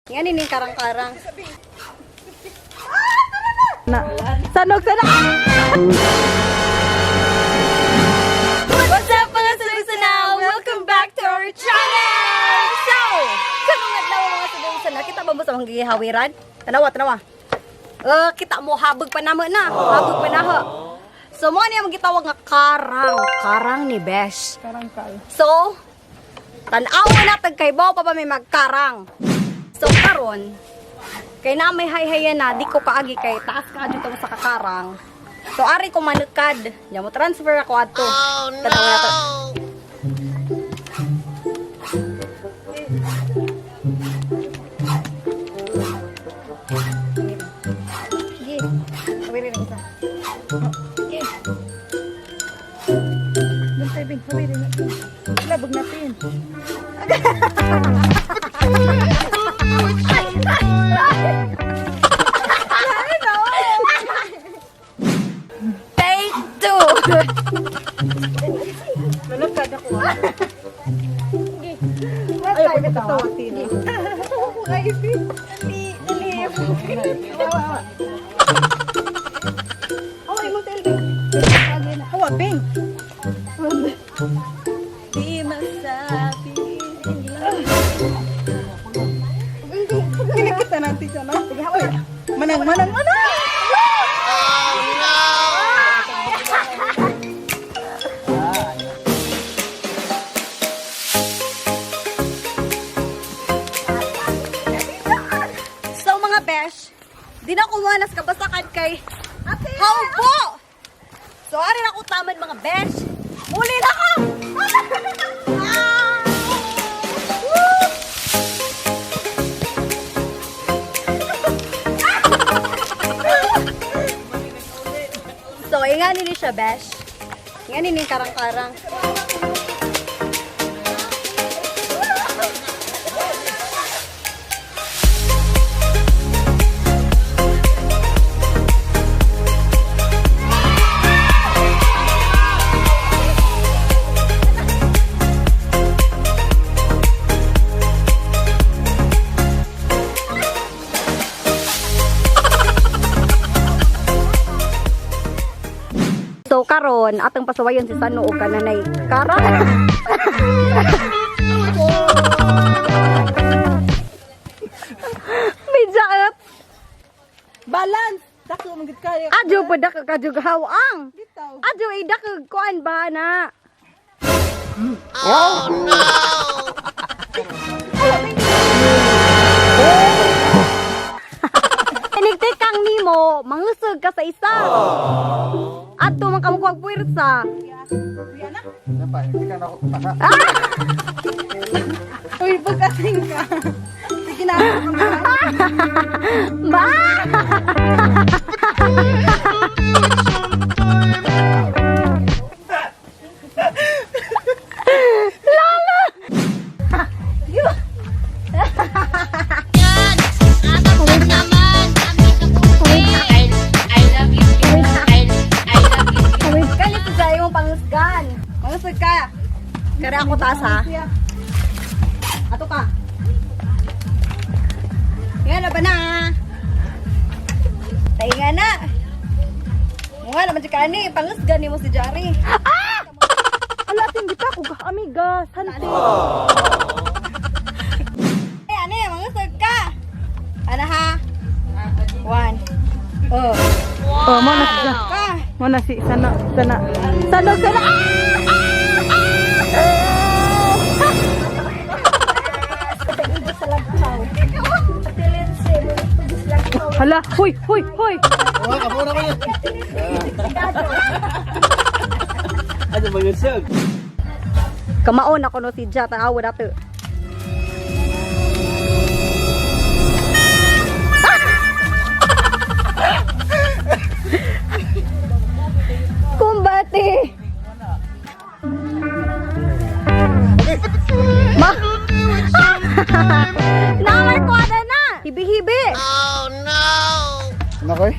Nga ni karang-karang. Na. Sanog sana. What's up, mga subsana? Welcome back to our channel! So, karong adlaw, mga subsana, kita ba mo sa mga gihawiran? Tanawa, tanawa. Kita mo habog pa namo na. Habog pa na ho. So, mo niya magitawag nga karang. Karang ni Besh. Karangkal. So, tan-awa na tag kay pa ba may magkarang. So karon kay na may hayhayan na di ko kaagi kay taas ka dito sa kakarang. So ari ko manukad. Nya mo transfer ako adto. Oh, no. Tan-awa na to. Sige. Hawirin ang isa. Sige. Bantay bing hawirin natin. Labog natin. Take two. Lalakad ako. Ay, pagkatawatin. Dali, dali. Oh, ay mo tel. Hawa, Bing. Di masabi. Kinikita natin siya, no? Uy, manang, manang, manang! So mga besh, di na kumuha nas kabasakan kay Haupo! So ari na ko taman, mga besh. Uli na ko! Ah! Woo! So, ingani ni siya, besh. Ingani ni karang-karang. So karon atong pasuwayon si Sano og kananay karang. May jaat. Balance! Dako, manggit kaya. Adyo pa dak kadyo hawang. Bitaw. Adyo ay dak kuan ba na. Oh no. Inigtikang nimo, mangusog ka sa isa. Adto man kamo og puwersa. Kuya na. Dapat, hindi ka na ako. Uy, pagkasing ka. Sige na ako kami. Ba! Lala! Kalit sa imong pangusgan. Pangusog ka. Kare ako taas ha. Kuya. Ato ka. Yan na ba na? Tainga na. Mukha naman si Kani. Pangusgan ni mo si Jari. Ah! Ala, hindi pa ako. Amiga, santi. Eh, ano eh, mangusog ka. Ano ha? One. Oh. Oh, mo na siya. Ka. Mo na si sana sana. Sanog sana. Ah! Hala, huy, huy, huy. Oo, kamo na ko. Ano ba yun, sir? Kamaon ako no si Ja, tanawa dato. Kumbate. Ma. Namay ko na. Hibi-hibi. Ano ko eh?